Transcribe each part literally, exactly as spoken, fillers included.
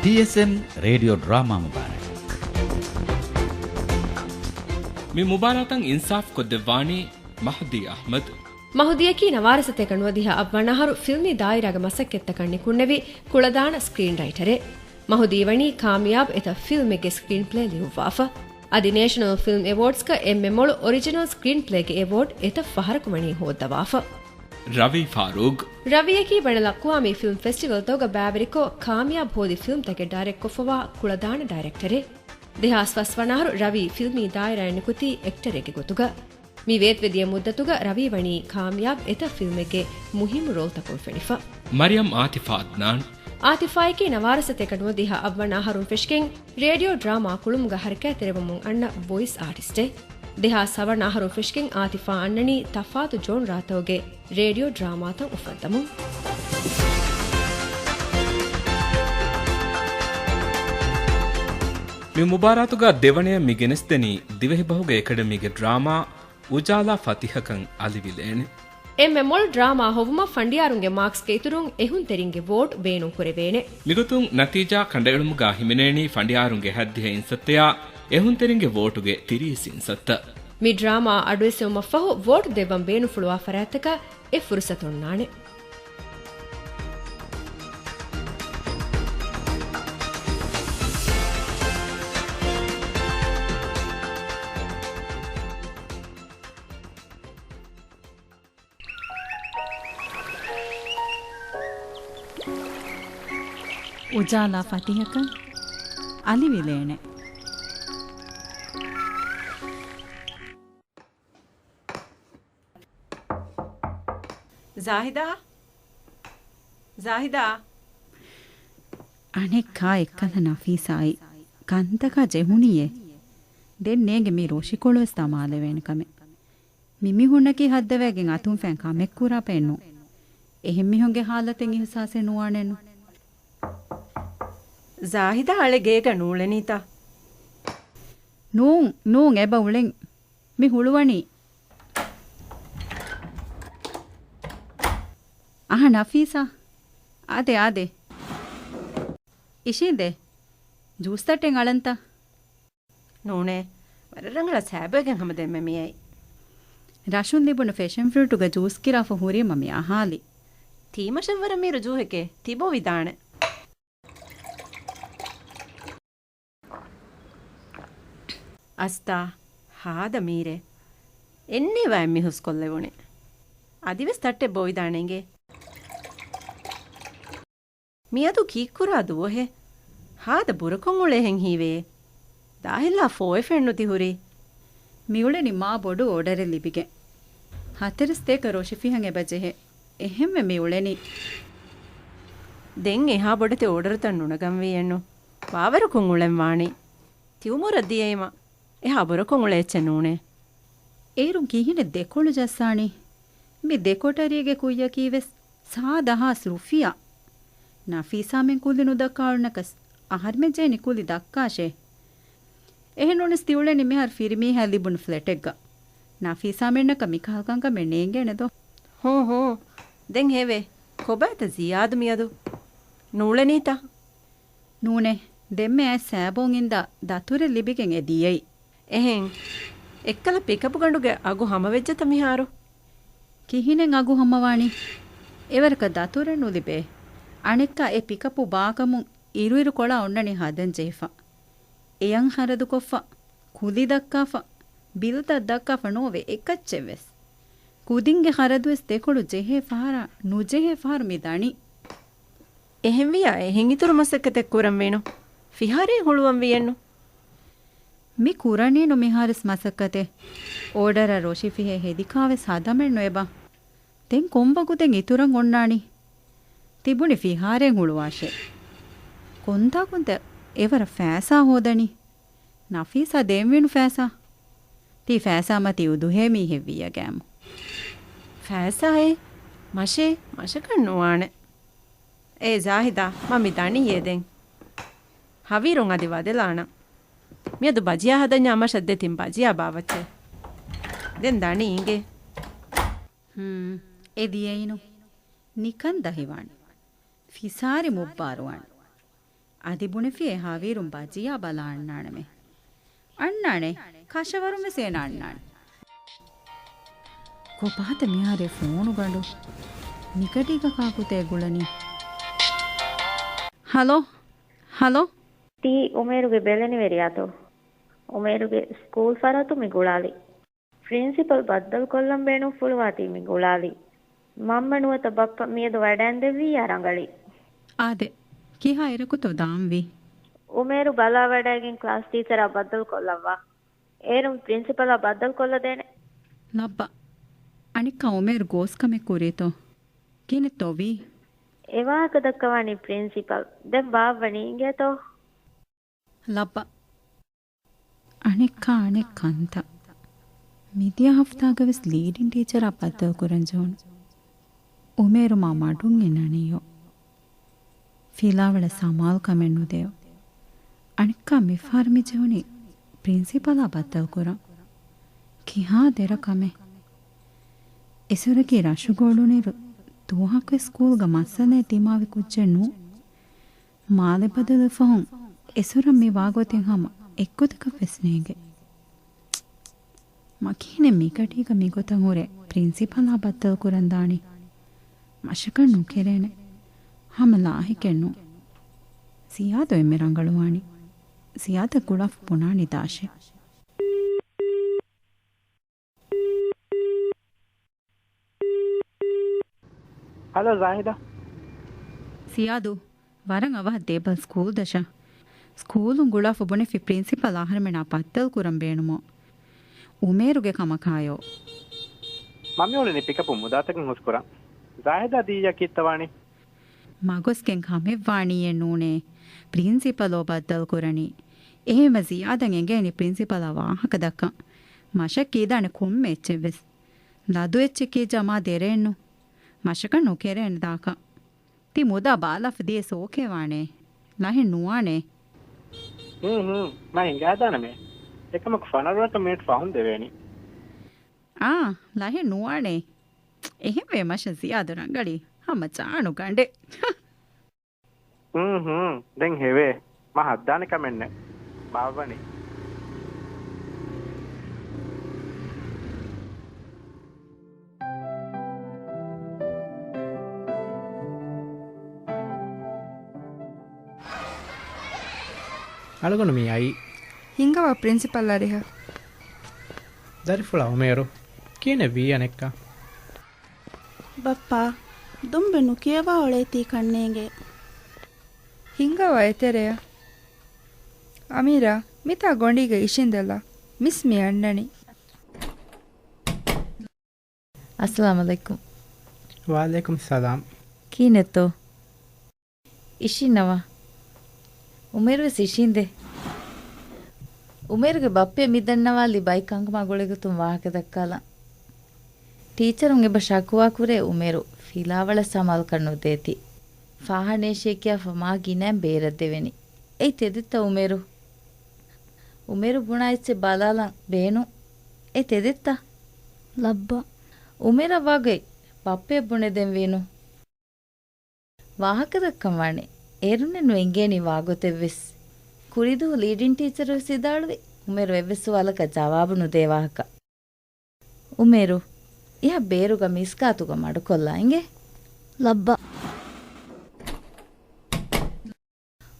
ޓީއެސްއެމް ރޭޑިއޯ ޑްރާމާ މުބާރާތް. މި މުބާރާތަށް އިންސާފް ކޮށްދެއްވާނީ މަހްދީ އަޙްމަދު. މަހުދީއަކީ ނަވާރަސަތޭކަ ނުވަދިހަ އަށްވަނަ އަހަރު ފިލްމީ ދާއިރާގެ މަސައްކަތްތަކަށް ނިކުންނެވި ކުޅަދާނަ ސްކްރީން ރައިޓަރެއް. މަހުދީ ވަނީ ކާމިޔާބު އެތައް ފިލްމެއްގެ ސްކްރީންޕްލޭ ލިޔުއްވާފަ. އަދި ނޭޝަނަލް ފިލްމް އެވޯޑްސްގަ އެންމެ މޮޅު އޮރިޖިނަލް ސްކްރީންޕްލޭގެ އެވޯޑް އެތައް ފަހަރަކު ވަނީ ހޯއްދަވާފަ. ރަވީ ފާރޫގް. ރަވީއަކީ ބައިނަލްއަޤްވާމީ ފިލްމް ފެސްޓިވަލްތަކުގަ ބައިވެރިކޮށް، ކާމިޔާބު ހޯދި ފިލްމްތަކެއް ޑައިރެކްޓްކޮށްފަވާ ކުޅަދާނަ ޑައިރެކްޓަރެއް. ދެހާސް ފަސް ވަނަ އަހަރު ރަވީ ފިލްމީ ދާއިރާއިން ނިކުތީ އެކްޓަރެއްގެ ގޮތުގަ. މި ވޭތުވެދިޔަ މުއްދަތުގަ ރަވީ ވަނީ ކާމިޔާބު އެތައް ފިލްމެއްގެ މުހިއްމު ރޯލްތަކުން ފެނިފަ. މަރިޔަމް އާތިފާ އަދްނާން. އާތިފާއަކީ ނަވާރަސަތޭކަ ނުވަދިހަ އަށްވަނަ އަހަރުން ފެށިގެން ރޭޑިއޯ ޑްރާމާ ކުޅުމުގަ ހަރަކާތްތެރިވަމުން އަންނަ ވޮއިސް އާޓިސްޓެއް. ދެހާސް ހަވަނަ އަހަރުން ފެށިގެން އާތިފާ އަންނަނީ ތަފާތު ޖޯންރާތަކުގެ ރޭޑިއޯ ޑްރާމާތައް އުފަންދަމުން. މި މުބާރާތުގަ ދެވަނަޔަށް މި ގެނެސްދެނީ ދިވެހިބަހުގެ އެކަޑަމީގެ ޑްރާމާ އުޖާލާ ފަތިހަކަން އަލިވިލޭނެ. އެންމެ މޮޅު ޑްރާމާ ހޮވުމަށް ފަނޑިޔާރުންގެ މާކްސްގެ އިތުރުން އެހުންތެރިންގެ ވޯޓް ބޭނުން ކުރެވޭނެ. މިގޮތުން ނަތީޖާ ކަނޑައެޅުމުގަ ހިމެނޭނީ ފަނޑިޔާރުންގެ ހައްދިހަ އިންސައްތަޔާ އެހުންތެރިންގެ ވޯޓުގެ ތިރީސް އިންސައްތަ. މި ޑްރާމާ އަޑުއެއްސެވުމަށްފަހު ވޯޓް ދެއްވަން ބޭނުންފުޅުވާ ފަރާތްތަކަށް އެ ފުރުސަތު އޮންނާނެ. އުޖާލާ ފަތިހަކަން އަލިވިލޭނެ. ޒާހިދާ؟ ޒާހިދާ؟ އަނެއްކާ އެއްކަލަ ނަފީސާއި ކަންތަކާ ޖެހުނީއޭ. ދެން ނޭނގެ މި ރޮށިކޮޅުވެސް ދަމާލެވޭނެ ކަމެއް. މި މީހުންނަކީ ހައްދަވައިގެން އަތުން ފެން ކަމެއް ކުރާފައެއްނު. އެހެން މީހުންގެ ހާލަތެއް އިހުސާސެއް ނުވާނެއްނު. ޒާހިދާ އަޅެ ގޭގަ ނޫޅެނީތަ؟ ނޫން، ނޫން، އެބަ އުޅެން. މި ހުޅުވަނީ. އަހަ، ނަފީސާ. އާދެ، އާދެ. އިށީނދެ. ޖޫސްތައްޓެއް އަޅަންތަ؟ ނޫނޭ، ވަރަށް ރަނގަޅަށް ސައިބޮއެގެން ހަމަ ދެންމެ މިއައީ. ރަށުން ލިބުނު ފެޝަން ފްރޫޓުގަ ޖޫސް ކިރާފަ ހުރީމަ މި އަހާލި. ތީމަށަށް ވަރަށް މީރު ޖޫހެކޭ، ތިބޮވިދާނެ. އަސްތާ، ހާދަ މީރޭ. އެންނޭވާ އެއް މީހުސް ކޮށްލެވުނީ. އަދިވެސް ތައްޓެއް ބޮވިދާނެ އިނގޭ. މިއަދު ކީއްކުރާ ދުވަހެއް؟ ހާދަ ބުރަކޮށް އުޅޭހެން ހީވޭ. ދާހިލާ ފޯއެ ފެންނުތި ހުރީ. މިއުޅެނީ މާ ބޮޑު އޯޑަރެއް ލިބިގެން. ހަތަރެސް ތޭކަ ރޮށިފިހަން އެބަ ޖެހޭ. އެހެންވެ މިއުޅެނީ. ދެން އެހާ ބޮޑެތި އޯޑަރުތައް ނުނަގަންވީއެއްނު. ވާވަރަކުން އުޅެން ވާނީ. ތިއުމުރަށް ދިޔައީމަ. އެހާ ބުރަކޮށް އުޅޭ އެއްޗެއް ނޫނޭ. އޭރުން ކިހިނެއް ދެކޮޅު ޖައްސާނީ؟ މި ދެކޮޓަރީގެ ކުއްޔަކީވެސް ސާދަ ހާސް ރުފިޔާ. ނަފީސާމެން ކުލި ނުދައްކާއުޅުނަކަސް އަހަރުމެން ޖެހެނީ ކުލި ދައްކާށޭ. އެހެންނޫނީސް ތިއުޅެނީ މިހާރު ފިރިމީހާ ލިބުނު ފްލެޓެއްގަ. ނަފީސާމެންނަކަށް މިކަހަލަ ކަންކަމެއް ނޭނގޭނެ ދޯ؟ ހޫ ހޫ. ދެން ހެވޭ. ކޮބާތަ ޒިޔާދު މިއަދު؟ ނޫޅެނީތަ؟ ނޫނޭ، ދެންމެ އައިސް ސައިބޯން އިންދާ ދަތުރެއް ލިބިގެން އެ ދިޔައީ. އެހެން. އެއްކަލަ ޕިކަޕުގަނޑުގެ އަގު ހަމަވެއްޖެތަ މިހާރު؟ ކިހިނެއް އަގު ހަމަވާނީ؟ އެވަރަކަށް ދަތުރެއް ނުލިބޭ. އަނެއްކާ އެ ޕިކަޕު ބާކަމުން އިރުއިރު ކޮޅާ އޮންނަނީ ހަދަން ޖެހިފަ. އެޔަން ޚަރަދުކޮށްފަ، ކުލި ދައްކާފަ، ބިލްތައް ދައްކާފަ ނޯވޭ އެކައްޗެއްވެސް. ކުދިންގެ ޚަރަދުވެސް ދެކޮޅު ޖެހޭ ފަހަރާ ނުޖެހޭ ފަހަރު މި ދަނީ. އެހެންވިޔާ އެހެން އިތުރު މަސައްކަތެއް ކުރަންވީނު. ފިހާރައެއް ހުޅުވަންވީއެއްނު. މި ކުރަނީނު މިހާރުސް މަސައްކަތެއް. އޯޑަރަށް ރޮށިފިހެ ހެދިކާވެސް ހަދަމެއްނު އެބަ. ދެން ކޮންވަގުތެއް އިތުރަށް އޮންނާނީ؟ ތިބުނި ފިހާރައެއް ހުޅުވާށޭ. ކޮންތާކުންތަ އެވަރަށް ފައިސާ ހޯދަނީ؟ ނަފީސާ ދޭންވީނު ފައިސާ. ތީ ފައިސާ މަތީ އުދުހޭ މީހެއް ވިއްޔަގައިމު. ފައިސާއޭ؟ މަށޭ، މަށަކަށް ނުވާނެ. އޭ ޒާހިދާ، މަ މި ދަނީއޭ ދެން. ހަވީރުން އަދި ވަދެލާނަން. މިއަދު ބަޖިޔާ ހަދަންޏާ މަށަށް ދޭ ތިން ބަޖިޔާ ބާވައްޗޭ. ދެން ދަނީ އިނގޭ. ހުން، އެ ދިޔައީނު. ނިކަން ދަހިވާނެ. ފިސާރި މުއްބާރުވާނެ. އަދި ބުނެފި އެހާވީރުން ބަޖިޔާ ބަލާ އަންނާނަމޭ. އަންނާނެ. ކަށަވަރުން ވެސް އޭނަ އަންނާނެ. ކޮބާތަ މިހާރު އެ ފޯނު ގަނޑު؟ މިގަޑީގަ ކާކުތޭ ގުޅަނީ؟ ހަލޯ؟ ހަލޯ؟ ތީ އުމޭރުގެ ބެލެނިވެރިޔާތޯ؟ އުމޭރުގެ ސްކޫލް ފަރާތު މި ގުޅާލީ. ޕްރިންސިޕަލް ބައްދަލުކޮށްލަން ބޭނުންފުޅުވާތީ މި ގުޅާލީ. މަންމަ ނުވަތަ ބައްޕަ މިއަދު ވަޑައިންދެއްވިއްޔާ ރަނގަޅީ. އާދެ، ކިހާ އިރަކުތޯ ދާންވީ؟ އުމޭރު ބަލާވަޑައިގެން ކްލާސް ޓީޗަރާ ބައްދަލުކޮށްލައްވާ. އޭރުން ޕްރިންސިޕަލާ ބައްދަލުކޮށްލަދޭނެ. ލައްބަ، އަނެއްކާ އުމޭރު ގޯސް ކަމެއް ކުރީތޯ؟ ކިހިނެއްތޯ ވީ؟ އެވާހަކަ ދައްކަވާނީ ޕްރިންސިޕަލް. ދެން ބާއްވަނީ އިނގޭތޯ؟ ލައްބަ. އަނެއްކާ އަނެއް ކަންތައް. މިދިޔަ ހަފްތާގަ ވެސް ލީޑިން ޓީޗަރާ ބައްދަލު ކުރަން ޖެހުނު. އުމޭރު މާ މަޑުން އިންނަނީޔޯ. ފިލާވަޅަށް ސަމާލުކަމެއް ނުދެޔޯ. އަނެއްކާ މިފަހަރު މި ޖެހުނީ ޕްރިންސިޕަލާ ބައްދަލު ކުރަން. ކިހާ ދެރަ ކަމެއް؟ އިސުރަކީ ރަށުގަ އުޅުނުއިރު ދުވަހަކުވެސް ސްކޫލްގަ މައްސަލައެއް ދިމާވި ކުއްޖެއް ނޫން. މާލެ ބަދަލުވި ފަހުން އިސުރަށް މި ވާގޮތެއް ހަމަ އެއްގޮތަކަށް ވެސް ނޭނގެ. މަ ކިހިނެއް މިގަޑީގަ މިގޮތަށް ހުރެ ޕްރިންސިޕަލާ ބައްދަލު ކުރަން ދާނީ؟ މަށަކަށް ނުކެރޭނެ. ހަމަ ލާހިކެއް ނޫން. ޒިޔާދު އެންމެ ރަނގަޅުވާނީ. ޒިޔާދަށް ގުޅާފަ ބުނާނީ ދާށޭ. ހަލޯ ޒާހިދާ. ޒިޔާދު، ވަރަށް އަވަހަށް ދޭބަލް ސްކޫލް ދަށަށް. ސްކޫލުން ގުޅާފަ ބުނެފި ޕްރިންސިޕަލް އަހަރެމެނާ ބައްދަލު ކުރަން ބޭނުމޯ. އުމޭރުގެ ކަމަކާޔޯ. މަ މިއުޅެނީ ޕިކަޕުން މުދާތަކުން ހުސްކުރަން. ޒާހިދާ ދީއްޔާ ކީއްތަ ވާނީ؟ މަގޮސްގެން ކަމެއް ވާނީއެއް ނޫނޭ. ޕްރިންސިޕަލޯ ބައްދަލު ކުރަނީ. އެހެންވެ ޒިޔާދަށް އެނގޭނީ ޕްރިންސިޕަލާ ވާހަކަ ދައްކަން. މަށަށް ކީދާނެ ކޮންމެ އެއްޗެއް ވެސް. ލަދު އެއްޗެއް ކީއްޖާ މާ ދެރައެއްނު. މަށަކަށް ނުކެރޭނެ ދާކަށް. ތި މުދާ ބާލާފަ ދިޔަސް އޯކޭ ވާނޭ. ލަހެއް ނުވާނޭ. ހޫން ހޫން. މަ ހިނގާދާނަމޭ. އެކަމަކު ފަނަރަ ރަކަ މިނެޓް ފަހުން ދެވޭނީ. އާ، ލަހެއް ނުވާނޭ. އެހެންވެ މަށަށް ޒިޔާދު ރަނގަޅީ. ހަމަ ޗާނު ގަނޑެއް. ހޫން ހޫން. ދެން ހެވޭ. މަ ހައްދާނެ ކަމެއްނެއް. ބާއްވަނީ. އަޅުގަނޑު މި އައީ. ހިނގަވާ ޕްރިންސިޕަލް އަރިހަށް. ދަރިފުޅާ އުމޭރު. ކިހިނެއް ވީ އަނެއްކާ؟ ބައްޕާ، ދުނބެ ނުކިޔަވާ އުޅޭތީ ކަންނޭނގެ. ހިނގަވާ އެތެރެއަށް. އަމީރާ، މިތާ ގޮނޑީގަ އިށިނދެލާ. މިސް މި އަންނަނީ. އައްސަލާމް އަލައިކުމް. ވަޢަލައިކުމް ސަލާމް. ކިހިނެއްތޯ؟ އިށީންނަވާ. އުމޭރު ވެސް އިށީނދޭ. އުމޭރުގެ ބައްޕަ މި ދަންނަވާލި ބައި ކަންކަމާ ގުޅޭގޮތުން ވާހަކަ ދައްކާލަން. ޓީޗަރުން އެބަ ޝަކުވާ ކުރޭ އުމޭރު ފިލާވަޅަށް ސަމާލުކަން ނުދޭތީ. ފާހާނޭށޭ ކިޔާފަ މާ ގިނައިން ބޭރަށް ދެވެނީ. އެއީ ތެދެއްތަ އުމޭރު؟ އުމޭރު ބުނާ އެއްޗެއް ބަލާލަން ބޭނުން. އެ ތެދެއްތަ؟ ލައްބަ. އުމޭރަށް ވާގޮތް ބައްޕަޔަށް ބުނެދެންވީނު. ވާހަކަ ދައްކަން ވާނެ. އޭރުންނެއް ނުއެނގޭނީ ވާގޮތެއްވެސް. ކުރީދުވަހު ލީޑިން ޓީޗަރު ވެސް ވިދާޅުވި، އުމޭރު އެއްވެސް ސުވާލަކަށް ޖަވާބު ނުދޭ ވާހަކަ. އުމޭރު، އިހަށް ބޭރުގަ މިސްކާތުގަ މަޑުކޮށްލާ އިނގޭ. ލައްބަ.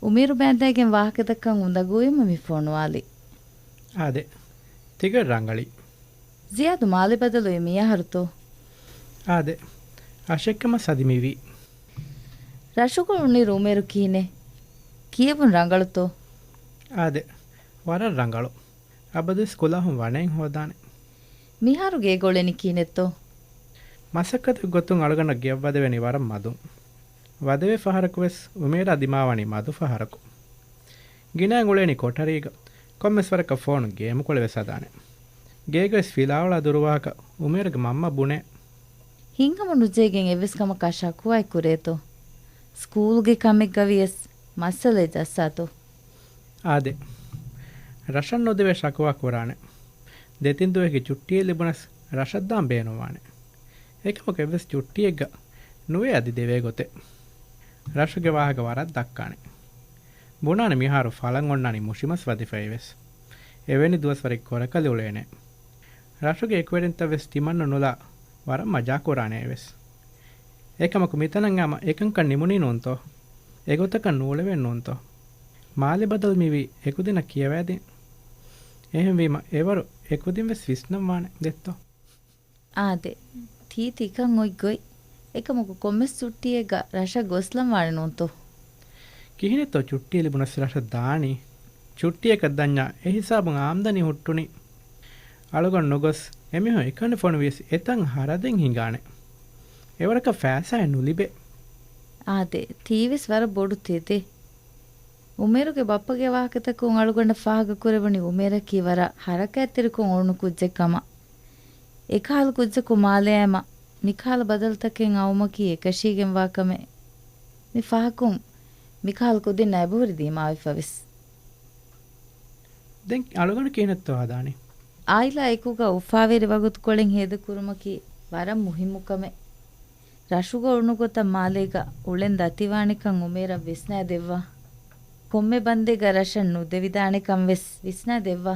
އުމޭރު ބައިންދައިގެން ވާހަކަދައްކަން އުނދަގޫވީމަ މި ފޮނުވާލި. އާދެ. ތިގަ ރަނގަޅި. ޒިޔާދު މާލެ ބަދަލުވީ މިއަހަރުތޯ؟ އާދެ. އަށެއްކަމަށް ސަދި މިވީ. ރަށުގަ އުޅުނުއިރު އުމޭރު ކިހިނެއް؟ ކިޔެވުން ރަނގަޅުތޯ؟ އާދެ. ވަރަށް ރަނގަޅު. އަބަދުވެސް ކުލާހުން ވަނައިން ހޯދާނެ. މިހާރު ގޭގަ އުޅެނީ ކިހިނެއްތޯ؟ މަސައްކަތެއް ގޮތުން އަޅުގަނޑަށް ގެއަށް ވަދެވެނީ ވަރަށް މަދުން. ވަދެވޭ ފަހަރަކުވެސް އުމޭރާ ދިމާވަނީ މަދު ފަހަރަކު. ގިނައިން އުޅޭނީ ކޮޓަރީގަ. ކޮންމެސް ވަރަކަށް ފޯނު ގޭމުކޮޅެއް ވެސް ހަދާނެ. ގޭގަވެސް ފިލާވަޅާ ދުރުވާހަކަ އުމޭރުގެ މަންމަ ބުނޭ. ހިތްހަމަ ނުޖެހިގެން އެއްވެސް ކަމަކާ ޝަކުވާއެއް ކުރޭތޯ؟ ސްކޫލްގެ ކަމެއްގަ ވިޔަސް މައްސަލައެއް ޖައްސާތޯ؟ އާދެ. ރަށަށް ނުދެވޭ ޝަކުވާ ކުރާނެ. ދެތިން ދުވަހެއްގެ ޗުއްޓީއެއް ލިބުނަސް ރަށަށް ދާން ބޭނުންވާނެ. އެކަމަކު އެއްވެސް ޗުއްޓީއެއްގަ ނުވޭ އަދި ދެވޭ ގޮތެއް. ރަށުގެ ވާހަކަ ވަރަށް ދައްކާނެ. ބުނާނެ މިހާރު ފަޅަން އޮންނާނީ މުށިމަސް ވަޒީފާއެއް ވެސް. އެވެނި ދުވަސްވަރެއް ކުރަކަލި އުޅޭނެ. ރަށުގެ އެކުވެރިންތައް ވެސް ތިމަންނަ ނުލާ ވަރަށް މަޖާކުރާނެ އެވެސް. އެކަމަކު މިތަނަށް އައިމަ އެކަންކަން ނިމުނީ ނޫންތޯ؟ އެގޮތަކަށް ނޫޅެވޭން ނޫންތޯ؟ މާލެ ބަދަލު މިވީ އެކުދިންނަށް ކިޔަވައިދިން. އެހެންވީމަ އެވަރު އެކުދިން ވެސް ވިސްނަންވާނެ ދެއްތޯ؟ އާދެ، ތީ ތިކަން އޮތް ގޮތް. އެކަމަކު ކޮންމެސް ޗުއްޓީއެއްގަ ރަށަށް ގޮސްލަން ވާނެ ނޫންތޯ؟ ކިހިނެއްތޯ ޗުއްޓީ ލިބުނަސް ރަށަށް ދާނީ؟ ޗުއްޓީއަކަށް ދަންޏާ އެ ހިސާބުން އާމްދަނީ ހުއްޓުނީ. އަޅުގަނޑު ނުގޮސް އެމީހުން އެކަނި ފޮނުވިޔަސް އެތަން ހަރަދެއް ހިނގާނެ. އެވަރަކަށް ފައިސާއެއް ނުލިބޭ. އާދެ، ތީވެސް ވަރަށް ބޮޑު ތެދެއް. އުމޭރުގެ ބައްޕަގެ ވާހަކަތަކުން އަޅުގަނޑަށް ފާހަގަކުރެވުނީ އުމޭރަކީ ވަރަށް ހަރަކާތްތެރިކޮށް އުޅުނު ކުއްޖެއް ކަމަށް. އެކަހަލަ ކުއްޖަކު މާލެ އައިމަ މިކަހަލަ ބަދަލުތަކެއް އައުމަކީ އެކަށީގެންވާ ކަމެއް. މި ފަހަކުން މިކަހަލަ ކުދިންނަށް އެބަހުރި ދިމާވެފަ ވެސް. ދެން އަޅުގަނޑު ކިހިނެއްތޯ ހަދާނީ؟ އާއިލާ އެކުގަ އުފާވެރި ވަގުތުކޮޅެއް ހޭދަކުރުމަކީ ވަރަށް މުހިއްމު ކަމެއް. ރަށުގަ އުޅުނު ގޮތަށް މާލޭގަ އުޅެން ދަތިވާނެކަން އުމޭރަށް ވިސްނާދެއްވާ. ކޮންމެ ބަންދެއްގަ ރަށަށް ނުދެވިދާނެކަން ވެސް ވިސްނާދެއްވާ.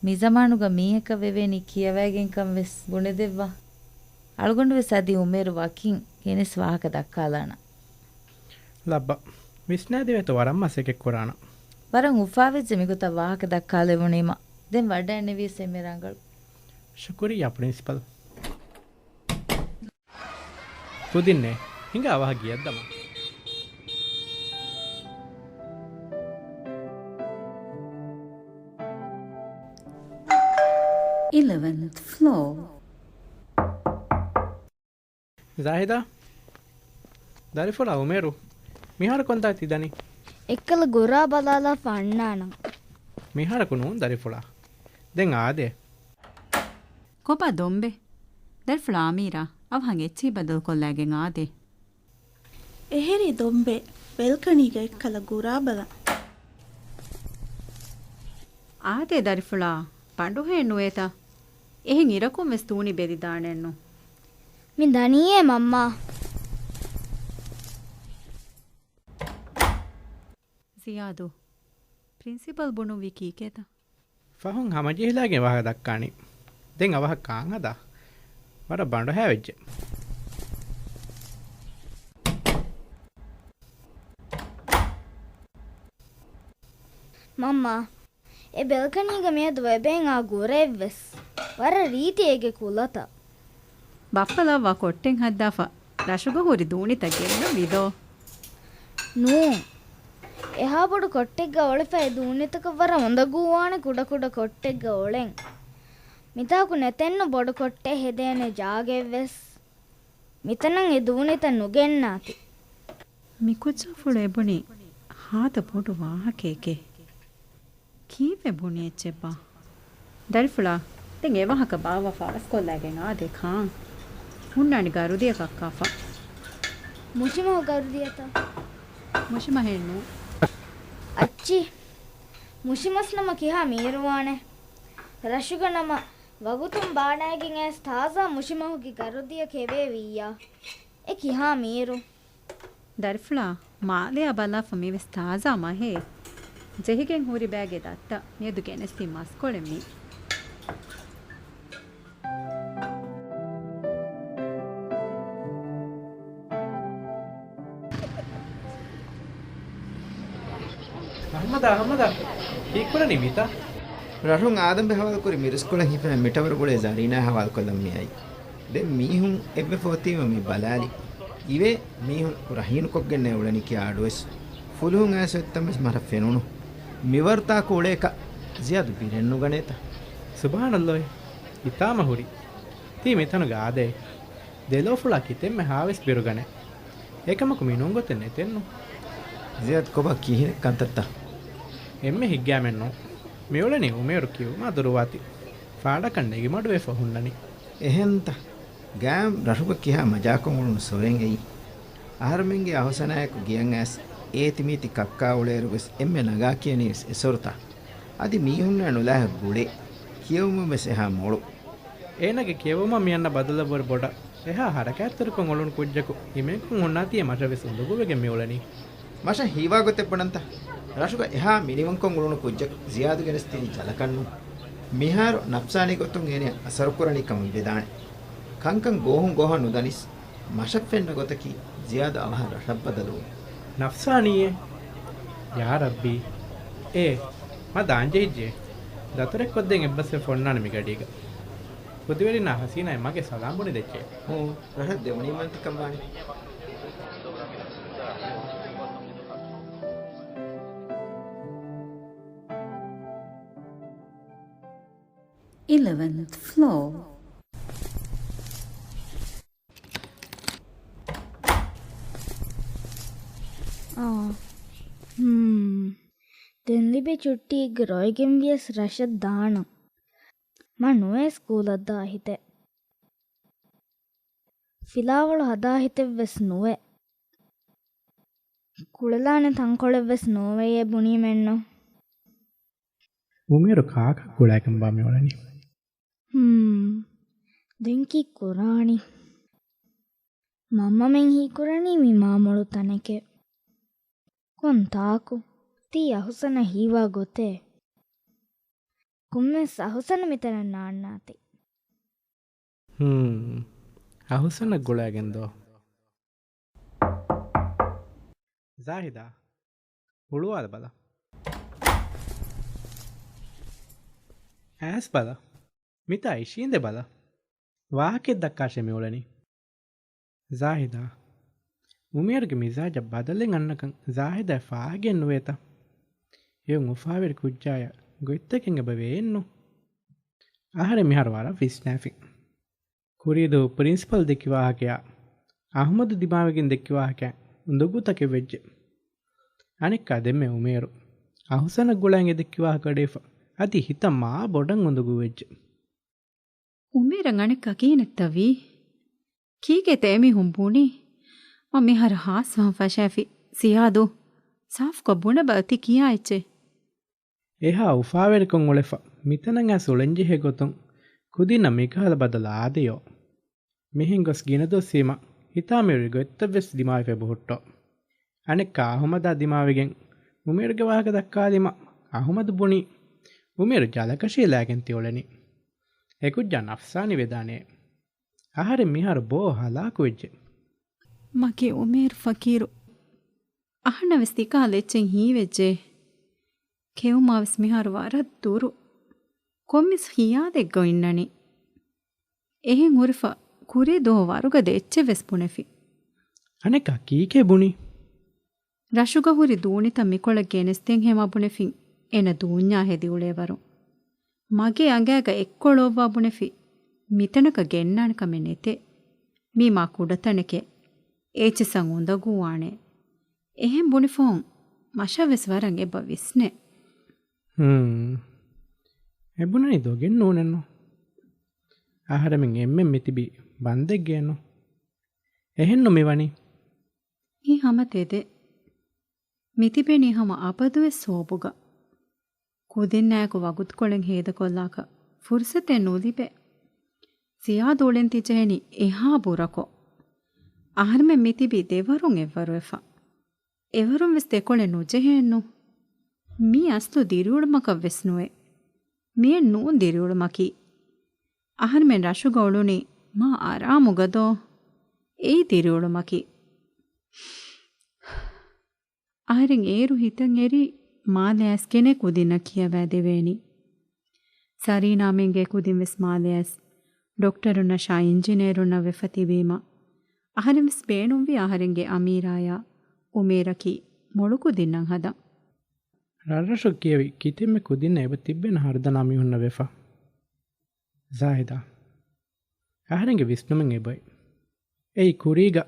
މިޒަމާނުގަ މީހަކަށް ވެވޭނީ ކިޔަވައިގެންކަން ވެސް ބުނެދެއްވާ. އަޅުގަނޑު ވެސް އަދި އުމޭރު ވަކިން ގެނެސް ވާހަކަ ދައްކާލާނަން. ލައްބަ، ވިސްނާދެވޭތޯ ވަރަށް މަސައްކަތް ކުރާނަން. ވަރަށް އުފާވެއްޖެ މިގޮތަށް ވާހަކަ ދައްކާލެވުނީމަ. ދެން ވަޑައެންނެވިޔަސް އެންމެ ރަނގަޅު. ޝުކުރިއްޔާ ޕްރިންސިޕަލް. ކުދިންނޭ، ހިނގާ އަވަހަށް ގެއަށް ދަމާ. އިލެވެންތް ފްލޯ. ޒާހިދާ، ދަރިފުޅާ އުމޭރު، މިހާރު ކޮންތާ ތި ދަނީ؟ އެއްކަލަ ގުރާ ބަލާލާފަ އަންނާނަން. މިހާރަކު ނޫން ދަރިފުޅާ. ދެން އާދޭ. ކޮބާ ދޮންބެ؟ ދަރިފުޅާ އަމީރާ، އަވަހަށް އެއްޗިހި ބަދަލުކޮށްލައިގެން އާދޭ. އެހެރީ ދޮންބެ، ބެލްކަނީގަ އެއްކަލަ ގުރާ ބަލަން. އާދޭ ދަރިފުޅާ، ބަނޑުހައެއް ނުވޭތަ؟ އެހެން އިރަކުން ވެސް ދޫނި ބެލިދާނެއްނު. މި ދަނީއޭ މަންމާ. ޒިޔާދު، ޕްރިންސިޕަލް ބުނުއްވީ ކީކޭތަ؟ ފަހުން ހަމަޖެހިލައިގެން ވާހަކަ ދައްކާނީ. ދެން އަވަހަށް ކާން ހަދާ. ވަރަށް ބަނޑުހައިވެއްޖެ. މަންމާ، އެ ބެލްކަނީގަ މިއަދު އެބައިން އާ ގުރައެއްވެސް. ވަރަށް ރީތި އޭގެ ކުލަތައް. ބައްޕަ ލައްވާ ކޮއްޓެއް ހައްދާފަ ރަށުގަ ހުރި ދޫނިތައް ގެއްލުން ވީދޯ؟ ނޫން. އެހާ ބޮޑު ކޮއްޓެއްގަ އޮޅިފައި ދޫނިތަކަށް ވަރަށް އުނދަގޫވާނެ ކުޑަކުޑަ ކޮއްޓެއްގަ އޮޅެން. މިތާކު ނެތެއްނު ބޮޑު ކޮއްޓެއް ހެދޭނެ ޖާގައެއްވެސް. މިތަނަށް އެ ދޫނިތައް ނުގެންނާތި. މި ކުއްޖާފުޅު އެބުނީ ހާދަ ބޮޑު ވާހަކައެކޭ. ކީއްވެ ބުނި އެއްޗެއްބާ؟ ދަރިފުޅާ، ދެން އެވާހަކަ ބާއްވާފަ އަވަސްކޮށްލައިގެން އާދޭ ކާން. ހުންނާނީ ގަރުދިޔަ ކައްކާފަ. މުށިމަހު ގަރުދިޔަތަ؟ މުށިމަހެއްނު. އައްޗި، މުށިމަސް ނަމަ ކިހާ މީރުވާނެ؟ ރަށުގަ ނަމަ ވަގުތުން ބާނައިގެން އައިސް ތާޒާ މުށިމަހުގެ ގަރުދިޔަ ކެވޭ ވިއްޔާ. އެ ކިހާ މީރު؟ ދަރިފުޅާ، މާލެއާ ބަލާފަ މިވެސް ތާޒާ މަހޭ. ޖެހިގެން ހުރި ބައިގެ ދައްތަ މިއަދު ގެނެސްދިން މަސްކޮޅެއް މީ. އަހްމަދާ، އަހްމަދާ، ކީއްކުރަނީ މިތާ؟ ރަށުން އާދަމްބެ ހަވާލުކުރި މިރިސްކޮޅަށް ހިފެން މިޓަވަރު ގުޅޭ ޒަރީނާ ހަވާލުކޮށްލަން މިއައީ. ދެން މީހުން އެއްވެފަ އޮތީމަ މި ބަލާލި. އިވޭ މީހުން ރަހީނުކޮށްގެންނޭ އުޅެނީ ކިޔާ އަޑުވެސް. ފުލުހުން އައިސް އޮތްތަން ވެސް މަރަށް ފެނުނު. މިވަރު ތާކު އުޅޭކަށް ޒިޔާދު ބިރެއް ނުގަނޭތަ؟ ސުބްހާނައްލާހި، ހިތާމަ ހުރި. ތީ މިތަނުގަ އާދޭ. ދެލޯފުޅާ ކިތަންމެ ހާވެސް ބިރުގަނޭ. އެކަމަކު މި ނޫން ގޮތެއް ނެތެއްނު. ޒިޔާދު ކޮބާ ކިހިނެއް ކަންތައްތަ؟ އެންމެ ހިތްގައިމެއްނު. މިއުޅެނީ އުމޭރު ކިޔުމާ ދުރުވާތި. ފާޑަކަށް ނެގިމަޑުވެފަ ހުންނަނީ. އެހެންތަ؟ ގާމް ރަށުގަ ކިހާ މަޖާކޮށް އުޅުނު ސޮރެން އެއީ. އަހަރުމެންގެ އަހުސަނާއެކު ގެޔަށް އައިސް އޭތި މީތި ކައްކާ އުޅޭއިރު ވެސް އެންމެ ނަގާ ކިޔަނީ ވެސް އެސޮރުތާ. އަދި މީހުންނާ ނުލާހެއް ގުޅޭ. ކިޔެވުމަށް ވެސް އެހާ މޮޅު. އޭނާގެ ކިޔެވުމަށް މިއަންނަ ބަދަލަށްވުރެ ބޮޑަށް އެހާ ހަރަކާތްތެރިކޮށް އުޅުނު ކުއްޖަކު ހިމޭންކޮށް ހުންނާތީ އެ މަށަށް ވެސް އުނދަގޫވެގެން މިއުޅެނީ. މަށަށް ހީވާ ގޮތެއް ބުނަންތަ؟ ރަށުގަ އެހާ މިނިވަންކޮށް އުޅުނު ކުއްޖަކު ޒިޔާދު ގެނެސްދިނީ ޖަލަކަށްނު. މިހާރު ނަފްސާނީ ގޮތުން އޭނަ އަސަރުކުރަނީ ކަމަށް ވެދާނެ. ކަންކަން ގޯހުން ގޯހަށް ނުދަނިސް، މަށަށް ފެންނަ ގޮތަކީ ޒިޔާދު އަވަހަށް ރަށަށް ބަދަލުވުން. ނަފްސާނީއޭ؟ ޔާ ރައްބީ. އޭ، މަ ދާންޖެހިއްޖެ. ދަތުރެއް ކޮށްދޭން އެއްބަސްވެފަ އޮންނާނެ މި ގަޑީގަ. ކުދިވެރިންނާ ހަސީނާއަށް މަގޭ ސަލާމް ބުނި ދެއްޗޭ. ހޫ، ރަށަށް ދެވުނީމަ އަންތިކަން ވާނެ. Eleventh floor. އާ. ހުން. ދެން ލިބި ޗުއްޓީގެ ރޮއިގެން ވިޔަސް ރަށަށް ދާނަން. މަ ނުވޭ ސްކޫލަށް ދާ ހިތެއް. ފިލާވަޅު ހަދާ ހިތެއްވެސް ނުވޭ. ކުޅެލާނެ ތަންކޮޅެއްވެސް ނޯވެޔޭ ބުނީމެއްނު. އުމޭރު ކާކަށް ކުޅައިގެން ބާ މި އުޅެނީ. ހުން. ދެން ކީ ކުރާނީ؟ މަންމަމެން ހީކުރަނީ މި މާމޮޅު ތަނެކޭ. ކޮން ތާކު؟ ތީ އަހުސަނަށް ހީވާ ގޮތޭ. ކޮންމެސް އަހުސަނަށް މިތަނަށް ނާންނާތި. ހުން. އަހުސަނަށް ގުޅައިގެން ދޯ. ޒާހިދާ، ހުޅުވާލަ ބަލަ. އައިސް ބަލަ. މިތާ އިށީނދެ ބަލަ. ވާހަކައެއް ދައްކާށޭ މި އުޅެނީ. ޒާހިދާ، އުމޭރުގެ މިޒާޖަށް ބަދަލެއް އަންނަކަން ޒާހިދާއަށް ފާހަގައެއް ނުވޭތަ؟ އެއުން އުފާވެރި ކުއްޖާޔަށް ގޮތްތަކެއް އެބަ ވޭންނު. އަހަރެން މިހާރު ވަރަށް ވިސްނާފި. ކުރީދުވަހު ޕްރިންސިޕަލް ދެއްކި ވާހަކަޔާ، އަހުމަދު ދިމާވެގެން ދެއްކި ވާހަކަ އުނދަގޫތަކެއް ވެއްޖެ. އަނެއްކާ ދެންމެ އުމޭރު އަހުސަނަށް ގުޅައިގެން ދެއްކި ވާހަކަ އަޑުއިފަ، އަދި ހިތަށް މާ ބޮޑަށް އުނދަގޫ ވެއްޖެ. އުމޭރަށް އަނެއްކާ ކިހިނެއްތަ ވީ؟ ކީކޭތަ އެމީހުން ބުނީ؟ މަ މިހާރު ހާސްވާން ފަށާފި. ސިޔާދު، ސާފުކޮށް ބުނެބަލަ ތި ކިޔާ އެއްޗެއް. އެހާ އުފާވެރިކޮށް އުޅެފަ، މިތަނަށް އައިސް އުޅެންޖެހޭ ގޮތުން ކުދިންނަށް މިކަހަލަ ބަދަލު އާދެޔޯ. މިހެން ގޮސް ގިނަ ދުވަސްވީމަ، ހިތާމަވެރި ގޮތްތައްވެސް ދިމާވެފަ އެބަހުއްޓޯ. އަނެއްކާ އަހުމަދާ ދިމާވެގެން އުމޭރުގެ ވާހަކަ ދައްކާލީމަ، އަހުމަދު ބުނީ، އުމޭރު ޖަލަކަށީ ލާގެން ތި އުޅެނީ. އެކުއްޖާ ނަފްސާނީ ވެދާނެ. އަހަރެން މިހާރު ބޯ ހަލާކުވެއްޖެ. މަގޭ އުމޭރު ފަޤީރު. އަހަންނަށް ވެސް ތިކަހަލަ އެއްޗެއް ހީވެއްޖެ. ކެއުމާ ވެސް މިހާރު ވަރަށް ދުރު. ކޮންމެސް ޚިޔާލެއްގަ އިންނަނީ. އެހެން ހުރިފަ ކުރީ ދުވަހު ވަރުގަދަ އެއްޗެއް ވެސް ބުނެފި. އަނެއްކާ ކީކޭ ބުނީ؟ ރަށުގަ ހުރި ދޫނިތައް މިކޮޅަށް ގެނެސްދޭން ހަމަ ބުނެފިން އޭނަ ދޫންޏާ ހެދި އުޅޭވަރު. މަގޭ އަނގައިގަ އެއްކޮޅު އޮއްވާ ބުނެފި މިތަނަކަށް ގެންނާނެ ކަމެއް ނެތޭ. މީ މާ ކުޑަތަނެކޭ. އޭޗިސްއަށް އުނދަގޫވާނެ. އެހެން ބުނިފަހުން މަށަށް ވެސް ވަރަށް އެބަ ވިސްނޭ. ހުން. އެބުނަނީ ދޮގެއް ނޫނެއްނު. އަހަރެމެން އެންމެން މިތިބީ ބަންދެއްގައެއްނު. އެހެންނު މިވަނީ. މީ ހަމަ ތެދެއް. މިތިބެނީ ހަމަ އަބަދުވެސް ސޯބުގަ. ކުދިންނާއެކު ވަގުތުކޮޅެއް ހޭދަކޮށްލާކަށް ފުރުސަތެއް ނުލިބޭ. ސިޔާދު އުޅެން ތިޖެހެނީ އެހާ ބުރަކޮށް. އަހަރެމެން މިތިބީ ދެވަރުން އެއްވަރުވެފަ. އެވަރުން ވެސް ދެކޮޅެއް ނުޖެހޭނު. މީ އަސްލު ދިރިއުޅުމަކަށް ވެސް ނުވޭ. މިއެއް ނޫން ދިރިއުޅުމަކީ. އަހަރެމެން ރަށުގަ އުޅުނީ މާ އަރާމުގަދޯ. އެއީ ދިރިއުޅުމަކީ. އަހަރެން އޭރު ހިތަށް އެރީ މާލެ އައިސްގެނޭ ކުދިންނަށް ކިޔަވައިދެވޭނީ. ސަރީނާމެންގެ ކުދިން ވެސް މާލެ އައިސް ޑޮކްޓަރުންނަށާ އިންޖިނޭރުންނަށް ވެފަ ތިބީމަ، އަހަރެން ވެސް ބޭނުންވީ އަހަރެންގެ އަމީރާޔާ އުމޭރަކީ މޮޅު ކުދިންނަށް ހަދަން. ރަށްރަށު ކިޔެވި ކިތަންމެ ކުދިންނަށް އެބަ ތިއްބެން ހަރުދަނާ މީހުންނަށް ވެފަ. ޒާހިދާ. އަހަރެންގެ ވިސްނުމެއް އެބައި. އެއީ ކުރީގަ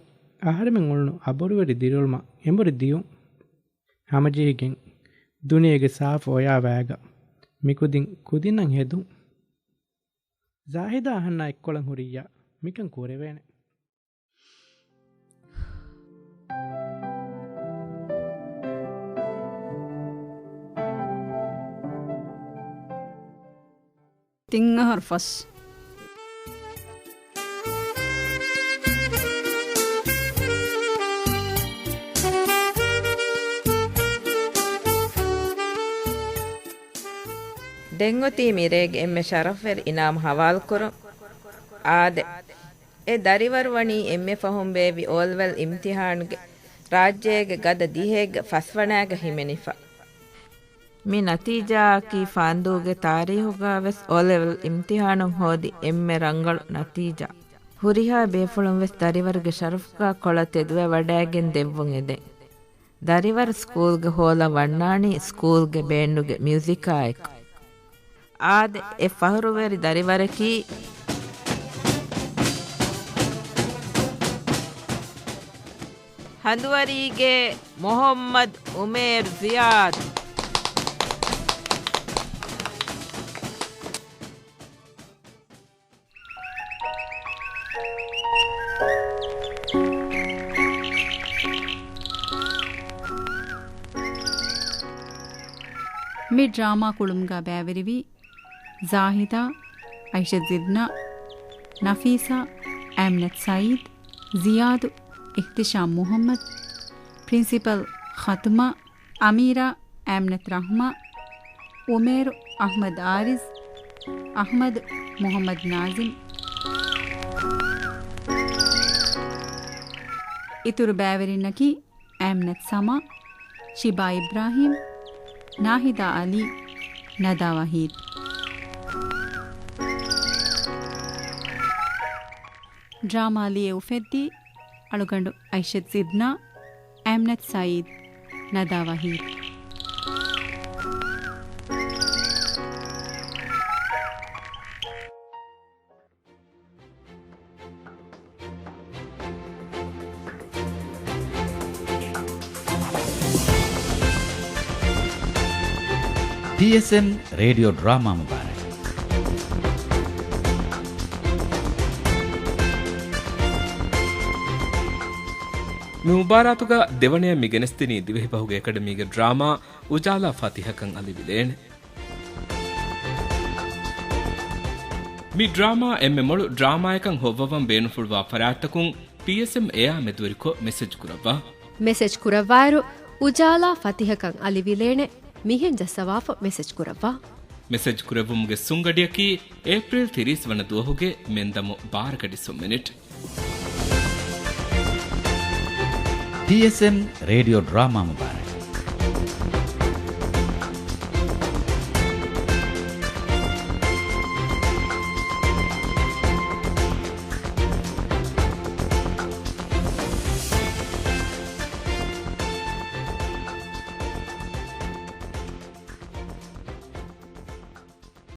އަހަރެމެން އުޅުނު އަބޮރުވެރި ދިރިއުޅުމަށް އެނބުރި ދިޔުން. ހަމަޖެހިގެން ދުނިޔޭގެ ސާފު އޮޔާ ވައިގަ މިކުދިން ކުދިންނަށް ހެދުން. ޒާހިދާ އަހަންނާ އެއްކޮޅަށް ހުރިއްޔާ މިކަން ކުރެވޭނެ. ތިން އަހަރު ފަސް. ދެން އޮތީ މިރޭގެ އެންމެ ޝަރަފްވެރި އިނާމު ހަވާލުކުރުން. އާދެ، އެ ދަރިވަރު ވަނީ އެންމެ ފަހުން ބޭއްވި އޯލެވެލް އިމްތިހާނުގެ ރާއްޖޭގެ ގަދަ ދިހައެއްގެ ފަސްވަނައިގަ ހިމެނިފަ. މި ނަތީޖާއަކީ ފާންދޫގެ ތާރީހުގަ ވެސް އޯލެވެލް އިމްތިހާނުން ހޯދި އެންމެ ރަނގަޅު ނަތީޖާ. ހުރިހާ ބޭފުޅުން ވެސް ދަރިވަރުގެ ޝަރަފުގަ ކޮޅަށް ތެދުވެވަޑައިގެން ދެއްވުން އެދެން. ދަރިވަރު ސްކޫލްގަ ހޯލަން ވަންނާނީ ސްކޫލްގެ ބޭންޑުގެ މިއުޒިކާއެކު. އާދެ، އެ ފަހުރުވެރި ދަރިވަރަކީ ހަނދުވަރީގެ މުޙައްމަދު އުމޭރު ޒިޔާދު. މި ޑްރާމާ ކުޅުމުގަ ބައިވެރިވީ ޒާހިދާ، އައިޝަތު ޒިދްނާ، ނަފީސާ، އައިމްނަތު ސައީދު، ޒިޔާދު، އިޙްތިޝާމް މުޙައްމަދު، ޕްރިންސިޕަލް ޚަތުމާ، އަމީރާ، އައިމްނަތު ރަޙްމާ، އުމޭރު، އަޙްމަދު އާރިޒް، އަޙްމަދު، މުޙައްމަދު ނާޒިމް. އިތުރު ބައިވެރިންނަކީ، އައިމްނަތު ސަމާ، ޝިބާ އިބްރާހީމް، ނާހިދާ އަލީ، ނަދާ ވަޙީދު. ޑްރާމާ ލިޔެ އުފެއްދީ އަޅުގަނޑު އައިޝަތު ޒިދްނާ، އައިމްނަތު ސައީދު، ނަދާ ވަޙީދު. ޓީއެސްއެމް ރޭޑިއޯ ޑްރާމާ މުބާރާތް. މި މުބާރާތުގަ ދެވަނަޔަށް މި ގެނެސްދިނީ ދިވެހިބަހުގެ އެކަޑަމީގެ ޑްރާމާ އުޖާލާ ފަތިހަކަން އަލިވިލޭނެ. މި ޑްރާމާ އެންމެ މޮޅު ޑްރާމާއެއްކަން ހޮއްވަވަން ބޭނުންފުޅުވާ ފަރާތްތަކުން ޓީއެސްއެމް އެއާ މެދުވެރިކޮށް މެސެޖް ކުރައްވާ. މެސެޖް ކުރައްވާއިރު، އުޖާލާ ފަތިހަކަން އަލިވިލޭނެ މިހެން ޖައްސަވާފަ މެސެޖް ކުރައްވާ. މެސެޖް ކުރެއްވުމުގެ ސުންގަޑިއަކީ އޭޕްރީލް ތިރީސް ވަނަ ދުވަހުގެ މެންދަމު ބާރަ ގަޑި ސުން މިނިޓް. ޓީއެސްއެމް ރޭޑިއޯ ޑްރާމާ މުބާރާތް.